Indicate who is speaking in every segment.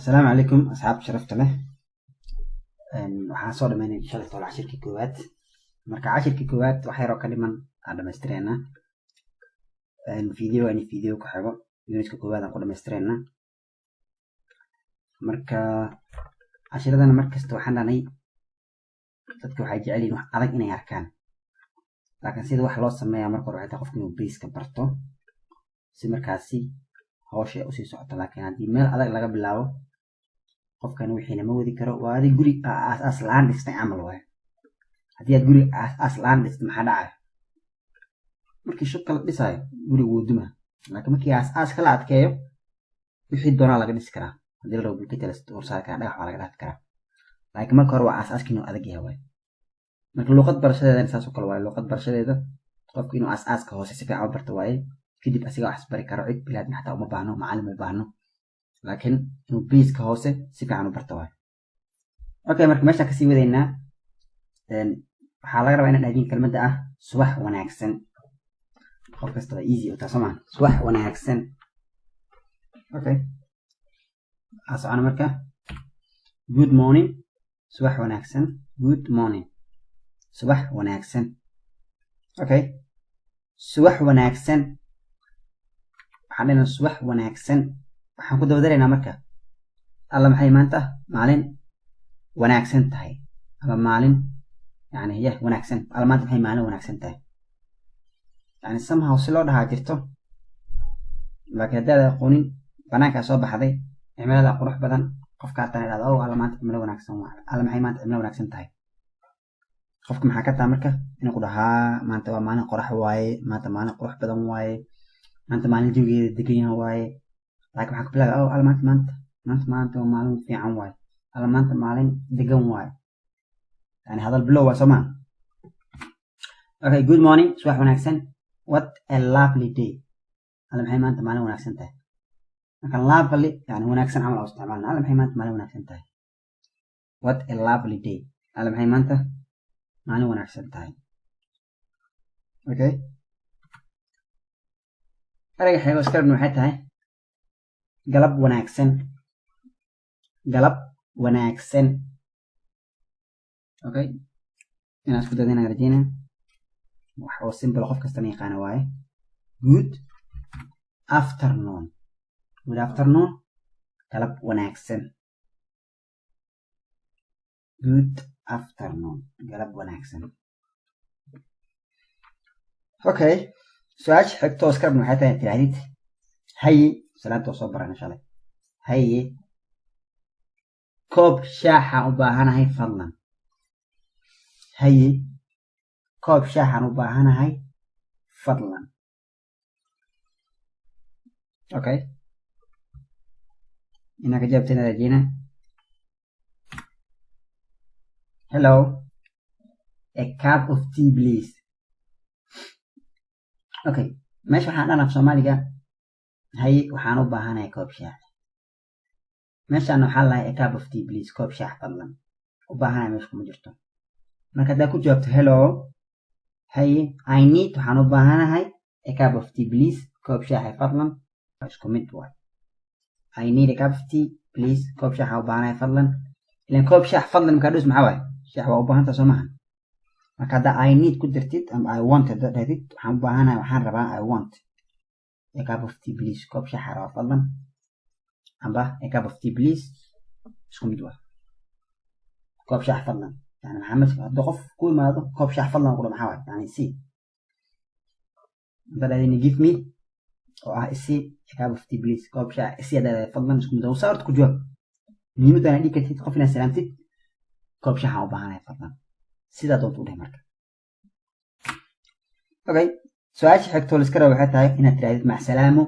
Speaker 1: Asalaamu calaykum, asxaabta sharafta leh. Waxaan soo dhamaynay shalay toole cashirkii koowaad. Marka cashirkii koowaad wax yaroo ka dhiman aan dhamaystireynaa. Video ani video ku xigo unitka koowaad aan ku dhamaystireynaa. Marka cashiradana markasta waxaan dhahnay dadka waxay jecel yihiin wax adag inay arkaan, laakiin sida wax loo sameeyaa marka hore waxay tahay qofka inuu base-ka barto si markaasi hawsha ay usii socoto. Laakiin haddii meel adag laga bilaabo, qofkan wixiina ma wadi karo. Waa adig guri aas-aas la-aan dhistay camal waaye. Haddii aad guri aas-aas la-aan dhistay, maxaa dhacaya? Markii shubka la dhisaayo, guriga wuu duma. Laakiin markii aas-aaska la adkeeyo, wixii doonaa laga dhisi karaa. Haddii la rabo, bulkeeti la horsaari karaa, dhagax waa laga dhaafi karaa. Laakiin marka hore waa aas-aaska inuu adag yahay waaye. Marka luuqad barashadeedana saas oo kale waaye. Luuqad barashadeeda qofku inuu aas-aaska hoose si fiican u barto waaye. Kadib asiga wax isbari karo, cid bilaadna xataa uma baahno, macallin uma baahno, laakiin inuu base-ka hoose si fiican u barto waaye. Okay, marka meeshaan kasii wadaynaa. Waxaa laga rabaa inaad dhahdiin kelmadda ah "subax wanaagsan". Qof kasta waa easy u taha, soo maa? Subax wanaagsan. Okay, waxaa socona marka "good morning", subax wanaagsan. Good morning, subax wanaagsan. Okay, subax wanaagsan waxaan dhahnaa. Subax wanaagsan waxaan ku dabadaraynaa marka "Alla maxay maanta maalin wanaagsan tahay" ama maalin yani yah wanaagsan. "Alla maanta maxay maalin wanaagsan tahay." Yani somehow si loo dhahaa jirto, laakiin haddaad aqoonin, banaankaa soo baxday, cimilada qurux badan, qofka hataan idhahdo, "Oh, alla maanta cimilo wanaagsan waa, alla maxay maanta cimilo wanaagsan tahay." Qofka maxaa ka taa marka inuu ku dhahaa, "Maanta waa maalin qorax waaye, maanta maalin qurux badan waaye, maanta maalin jawigeeda degan yahay waaye." Laakiin waxaa ku bilaabay, "Oh, alla maanta, maanta, maanta, maanta waa maalin fiican waaye, alla maanta maalin degan waaye." Yani hadal bilow waa, soo maa? Okay, good morning, subax wanaagsan. What a lovely day, alla maxay maanta maalin wanaagsan tahay. Marka lovely yani wanaagsan camal oo isticmaalna. Alla maxay maanta maalin wanaagsan tahay. What a lovely day, alla maxay maanta maalin wanaagsan tahay. Okay, ereyga xeego iska rabna waxay tahay galab wanaagsan. Galab wanaagsan. Okay, inaan isku dayda rajeynaya. Wax oo simple, qof kastana yaqaana waaye. Good afternoon. Good afternoon, galab wanaagsan. Good afternoon, galab wanaagsan. Okay, su-aasha xigto oo iska rabna waxay tahay tirahdid "haye". Salaanta oo soo barana shalay. "Haye, koob shaaxaan u baahanahay, fadlan." Haye, koob shaaxaan u baahanahay, fadlan. Okay, inaa ka jawaabteen rajeyna. Hello, a cup of tea, please. Okay, meesha waxaan dhan af Soomaaliga "haye, waxaan u baahanahay koob shaax". Meeshaan waxaa lahay "a cup of tea, please", koob shaax fadlan. U baahanahay meesha kuma jirto. Marka haddaa ku jawaabto "hello", haye, "I need", waxaan u baahanahay, "a cup of tea, please", koob shaaxe fadlan, isku mid waay. I need a cup of tea, please, koob shaaxa u baahanahay fadlan. Ilan koob shaax fadlan markaa dhus, maxaa waaye? Shaax waa u baahanta, soo maha? Marka haddaa "I need" ku dirtid ama "I want" haddaad dhahdid, waxaan u baahanahay, waxaan rabaa, "I want a cup of tea, please", koob shaaxa rabaa fadlan, amba "a cup of tea, please", isku mid waa. Koob shaax fadlan, yani maxamed hadduu qof ku imaado, "Koob shaax fadlan" ku dhaho, maxaa waay? Yani si haddaad dhahdin "give me", oo ah isi, "a cup of tea, please", koob shaax isi haddaad dhahday fadlan, isku mid. Saa horta ku jawaab. Muhiimadda inaad dhigi kartid qof inaad salaamtid, "Koob shaaxaan u baahanahay fadlan", sidaa doonta u dheh marka. Okay, su-aasha xigtoo la iska raba waxay tahay inaad tirahdid "macsalaamo,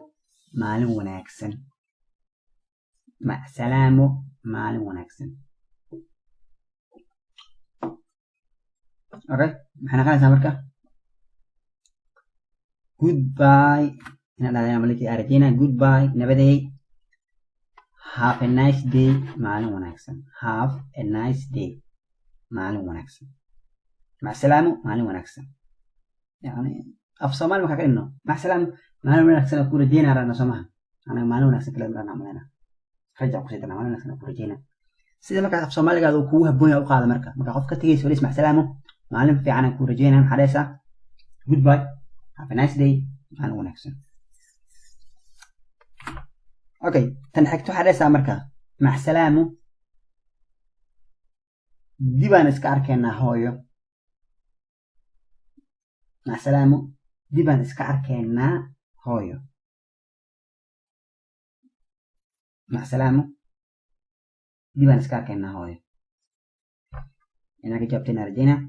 Speaker 1: maalin wanaagsan". Macsalaamo, maalin wanaagsan. Okay, maxay noqonaysaa marka? "Goodbye" inaad dhahdeen maliki aan rajeynaa. Goodbye, nabadeey. Have a nice day, maalin wanaagsan. Have a nice day, maalin wanaagsan. Macsalaamo, maalin wanaagsan. Yani af Soomaali markaa ka dhigno, "macsalaamo, maalin wanaagsan ku rajeynaa" rana, soo maha? Anaga maalin wanaagsan kale rana malena. Raja kusii darnaa, maalin wanaagsan ku rajaynaa. Sida markaas af Soomaaligaada uu kugu habboon yahay u qaada. Marka qof ka tegaysa wali macsalaamo, maalin fiican aan kuu rajaynaa, maxaa dhahaysaa? Goodbye, have a nice day, maalin wanaagsan. Okay, tan xigto waxaa dhahaysaa marka macsalaamo, dibaan iska arkaynaa hooyo. Macsalaamo, dibaan iska arkaynaa hooyo. Macsalaamo, dibaan iska arkaynaa hooyo. Inaa ka jawaabtayna rajaynaa.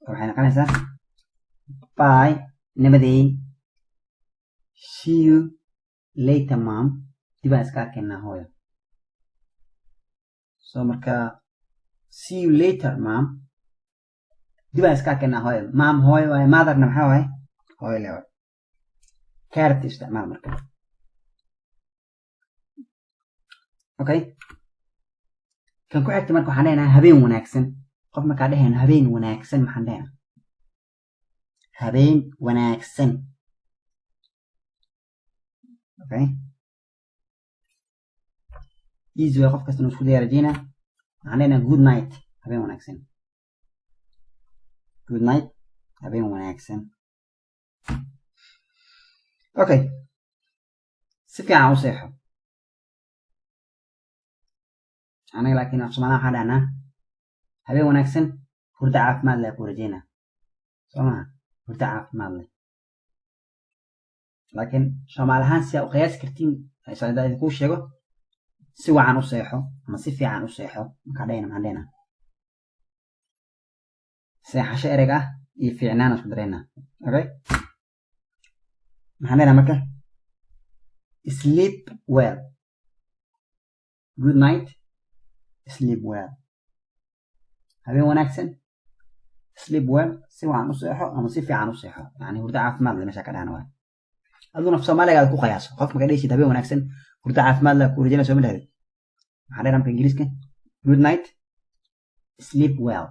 Speaker 1: Waxay noqonaysaa bye, nabadey, see you later mom, dibaan iska arkaynaa hooyo. So marka see you later mom, dibaan iska arkaynaa hooyo. Mom hooyo waaye, motherna maxaa waaye? Hooyo le waaye. Carrot isticmaal marka. Okay, kan ku xigta marka waxaan leenahay habeen wanaagsan. Qof markaa dhehayno habeen wanaagsan, maxaan leenahay? Habeen wanaagsan. Okay, easy way, qof kastana isku daya rajaynaa. Waxaan leenahay good night, habeen wanaagsan. Good night, habeen wanaagsan. Okay, si fiican u seexo. Anaga laakiin af Soomaaliya waxaan dhahnaa habeen wanaagsan, hurdo caafimaad leh ku rajaynaa, soo maha? Hurdo caafimaad leh. Laakiin Soomaali ahaan si aa u qiyaasi kartiin idinkuu sheego, si wacan u seexo ama si fiican u seexo markaa dhahayna, maxaan dhahnaa? Seexasho ereg ah iyo fiicnaan isku dareynaa. Okay, maxaan dhahnaa marka? Sleep well. Good night, sleep well, habeen wanaagsan, sleep well, si wacan u seexo ama si fiican u seexo, yani hurdo caafimaad leh meesha ka dhahna waay. Aduna af Soomaaliga aad ku qiyaaso. Qof markaa dhehaysid habeen wanaagsan, hurdo caafimaad leh ku rajayna, soo ma dhahdid? Maxaa dhahna marka Ingiriiska? Good night, sleep well.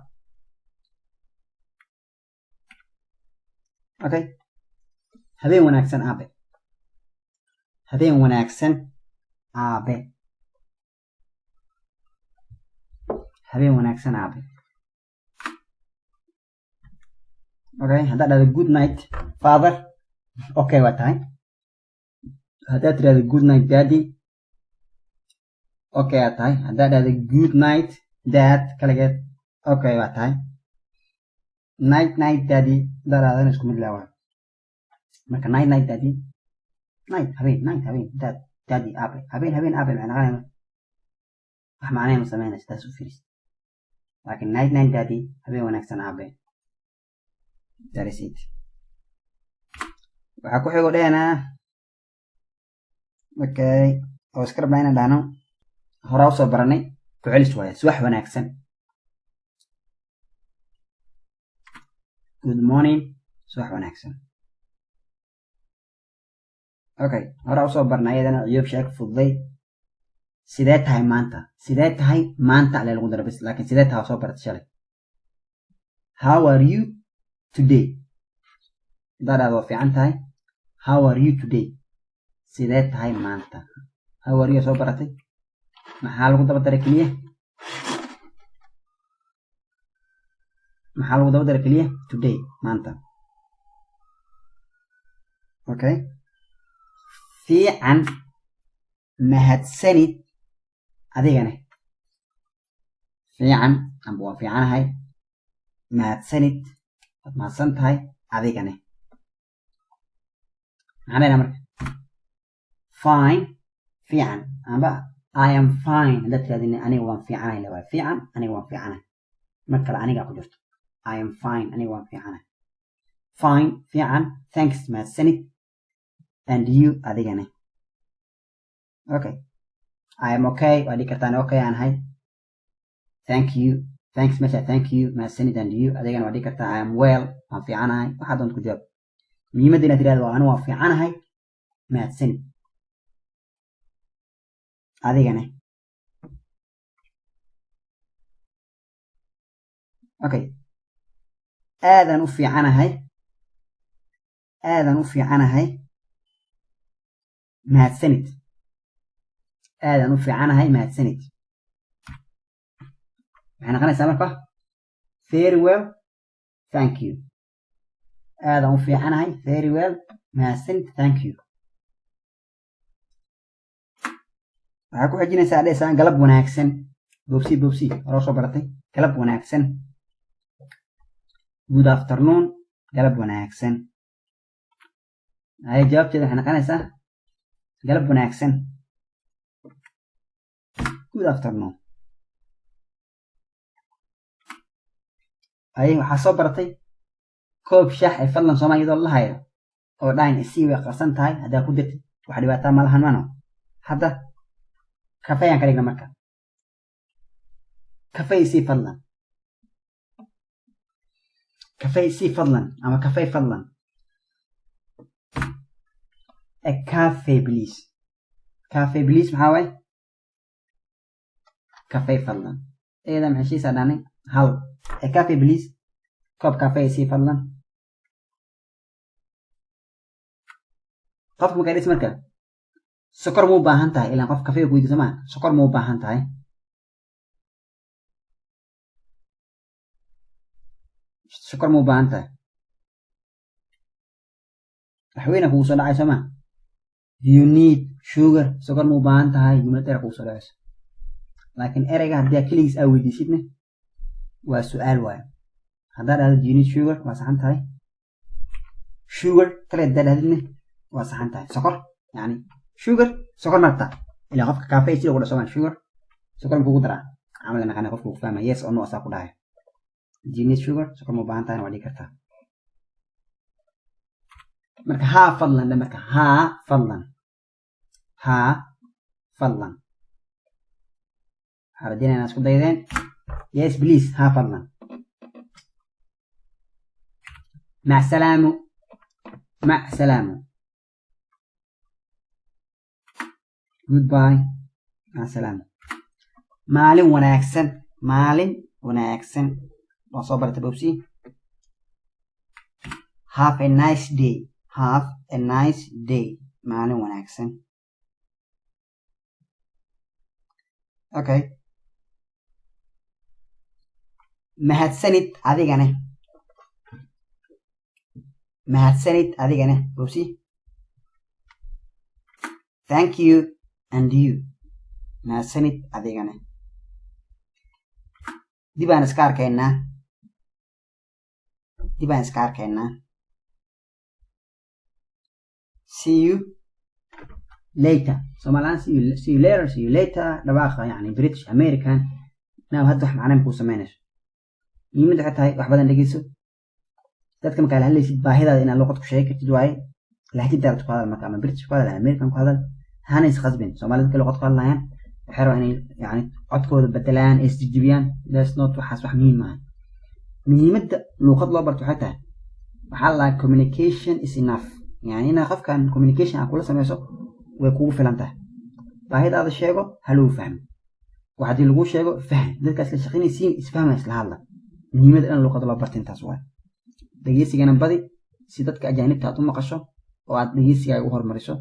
Speaker 1: Okay, habeen wanaagsan aabe. Habeen wanaagsan aabe. Habeen wanaagsan aabe. Okay, haddaad dhahdo good night father, okay waa tahay. Haddaad tidhahdo good night daddy, okay waa tahay. Haddaad dhahdo good night dad kaligeed, okay waa tahay. Night night daddy haddaad dhahdana isku mid leh waa. Marka night night daddy, night habeen, night habeen, dad daddy aabe, habeen habeen aabe, maxay noqonaya? Wax macnaha ma sameynaysa taas u firis. Laakiin night night daddy, habeen wanaagsan aabe, that is it. Waxaa ku xigo dhehnaa, okay, oo iska rabnaa inaan dhahno, horaa usoo baranay, ku celis waaya, subax wanaagsan, good morning, subax wanaagsan. Okay, horaa usoo barnay ayadana, ciyoob sheeg fududay. Sidee tahay maanta? Sidee tahay maanta ale lagu dara bas, laakiin sidee tahay soo baratay shalay. How are you today? Haddaad dhahdo waa fiican tahay. How are you today? Sidee tahay maanta? How are you soo baratay, maxaa lagu daba daray keliya? Maxaa lagu daba daray keliya? Today, maanta. Okay, fiican, mahadsanid, adigane? Fiican amba waa fiicanahay, mahadsanid, waad mahadsan tahay, adigane? Maxaan leynaa marka? Fine, fiican, amba I am fine haddaad tirahdin, aniga waan fiicanahay le waay. Fiican, aniga waan fiicanahay. Mar kale anigaa ku jirto. I am fine, aniga waan fiicanahay. Fine, fiican, thanks, mahadsanid, and you, adigane? Okay, I am okay waa dhihi kartaan, okay aan ahay, thank you, thanks meesha, thank you, mahadsanid, and you, adigana waa dhihi kartaa. I am well, waan fiicanahay. Waxaa doonta ku jawaab. Muhiimadda inaad tirahdo waa anigu waan fiicanahay, mahadsanid, adigane? Okay, aadaan u fiicanahay, aadaan u fiicanahay, mahadsanid. Aadaan u fiicanahay, mahadsanid. Waxay noqonaysaa marka "Very well, thank you." Aadaan u fiicanahay, very well, mahadsanid, thank you. Waxaa ku xijinaysaa, dhehaysaa galab wanaagsan. Boobsi, boobsi, horoo soo baratay. Galab wanaagsan, good afternoon, galab wanaagsan. Haye, jawaabteeda waxay noqonaysaa galab wanaagsan, good afternoon. Haye, waxaa soo baratay koob shaah ee fadlan sooma, iyadoo la hayo oo dhayn isii way qarsan tahay. Haddaa ku dirtid wax dhibaataa ma lahan mano. Hadda kafeeyaan ka dhigna marka. Kafey isii fadlan, kafey isii fadlan ama kafey fadlan. A coffee, please. Coffee, please, maxaa waaye? Kafey fadlan. Eeda maxay shiisaa dhahnay? Hal. A coffee, please, koob kafey isii fadlan. Qofka markaa dhis marka, sokor muu baahan tahay? Ilaan qof kafey ku weydiiso maa, sokor muu baahan tahay? Sokor muu baahan tahay? Waxweyna kugu soo dhacay soo ma? Do you need sugar? Sokor muu baahan tahay? Jumlad dheer kugu soo dhacayso. Laakiin ereyga haddii aad keligiis aa weydiisidne, waa su-aal waayo. Haddaa dhahdo "Do you need sugar?" waa saxan tahay. Sugar kale haddaa dhahdidne, waa saxan tahay. Sokor, yani sugar, sokor marta ilaa qofka kafey sida ugu dhasho sugar, sokor kugu daraa camal naqana, qofka ku fahma yes or no asaa ku dhahay. "Do you need sugar?" Sokor ma u baahan tahayna waa dhihi kartaa. Marka haa fadlan dhe. Marka haa fadlan, haa fadlan. Waxaa rajaynaya inaad isku daydeen. Yes, please, haa fadlan. Mac salaamu, mac salaamu, goodbye, mac salaamu. Maalin wanaagsan, maalin wanaagsan, waa soo barata bobsi. Have a nice day, have a nice day, maalin wanaagsan. Okay, mahadsanid adigane, mahadsanid adigane, bobsi. Thank you and you, mahadsanid adigane. Dib aan iska arkaynaa, dib aan iska arkaynaa. See you later. Somaliland, see you, see you later, see you later. Dhawaaqa yani British, American now hadda wax macna kuu samaynayso. Muhiimadda waxay tahay wax badan dhegeyso. Dadka markaa la hadlaysid, baahidaada inaad luqad ku sheegi kartid waaye. Lahjadaada ku hadal marka, ama British ku hadal ama American ku hadal, hana is khasbin. Soomaalida dadka luqad ku hadlayaan waxay rabaan inay yani codkooda bedelaan, ay isjijibiyaan. That's not, waxaas wax muhiim maaha. Muhiimadda luuqad loo barto waxay tahay, waxaa la dhahaa communication is enough, yani inaad qofkan communication aad kula sameyso way kugu filan tahay. Baahidaada sheego, ha lagu fahmo. Wax haddii lagu sheego, fahm. Dadkaas la shaqaynaysiin isfahma, isla hadla. Muhiimadda dhan luuqada loo barta intaas waay. Dhegeysigana badi si dadka ajaanibta aad u maqasho oo aad dhegeysigaaga u horumariso.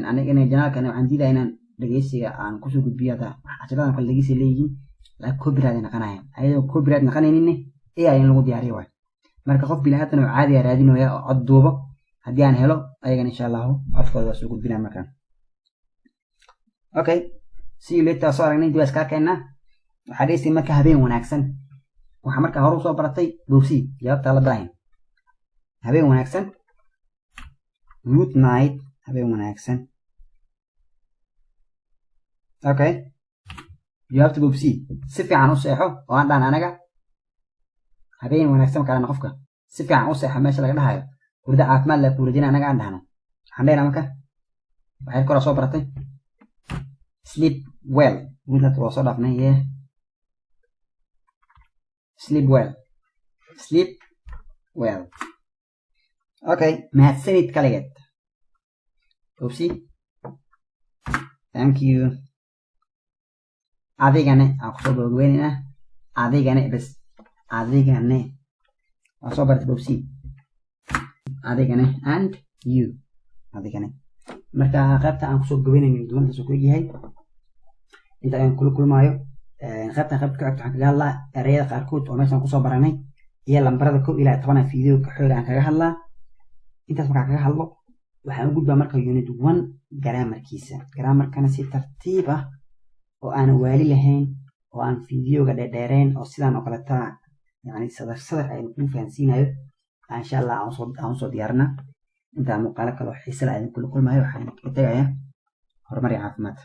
Speaker 1: Aniga inay channelkan waxaan diidaya inaan dhegeysiga aan kusoo gudbiyo. Hadda cashiradan kale dhegeysi leeyihiin, laakiin copyright ay naqanayaan. Ayadoo copyright naqanayninne AI in lagu diyaariyo waay. Marka qof bini aadan oo caadi ah raadinaya oo cod duubo, haddii aan helo ayagana, insha Allahu, codkooda waa soo gudbinaya markaan. Okay, see you later soo aragnay, dib iska arkaynaa. Waxaa dhegeystay marka habeen wanaagsan. Waxaa marka hore usoo baratay bogsi, jawaabtaa la daahin. Habeen wanaagsan, good night, habeen wanaagsan. Okay, jawaabta bogsi, si fiican u seexo oo aan dhahan anaga habeen wanaagsan kalena qofka si fiican u seexo meesha laga dhahayo hurdo caafimaad la ku rajina anaga aan dhahno. Waxaan dhehnaa marka waxay kora soo baratay sleep well. Good night waa soo dhaafnay. Yeah, sleep well, sleep well. Okay, mahadsanid kaligeed. Oopsie, thank you. Adigane aan kusoo gabagabaynaynaa. Adigane bes, adigane waa soo baratay bobsi. Adigane, and you, adigane. Marka qaybta aan kusoo gabaynayno duwantaas uu ku egyahay. Inta ayaan kula kulmaayo qaybtan qaybta ku xigta, waxaan kaga hadlaa ereyada qaarkood oo meeshaan kusoo baranay iyo lambarada 1 ilaa 10 video-ga xooga aan kaga hadlaa. Intaas markaan kaga hadlo, waxaan u gudbaa marka unit 1 grammarkiisa. Grammarkana si tartiib ah oo aanan waali lahayn oo aan videoga dheerdheereyn oo sidaan oo kaleta, yani sadar sadar aynu kuu fahansiinayo, insha Allah aan usoo diyaarinaa. Intaan muuqaalo kale oo xiise leh idin kula kulmayo, waxaan kaga tegayaa horumar iyo caafimaad.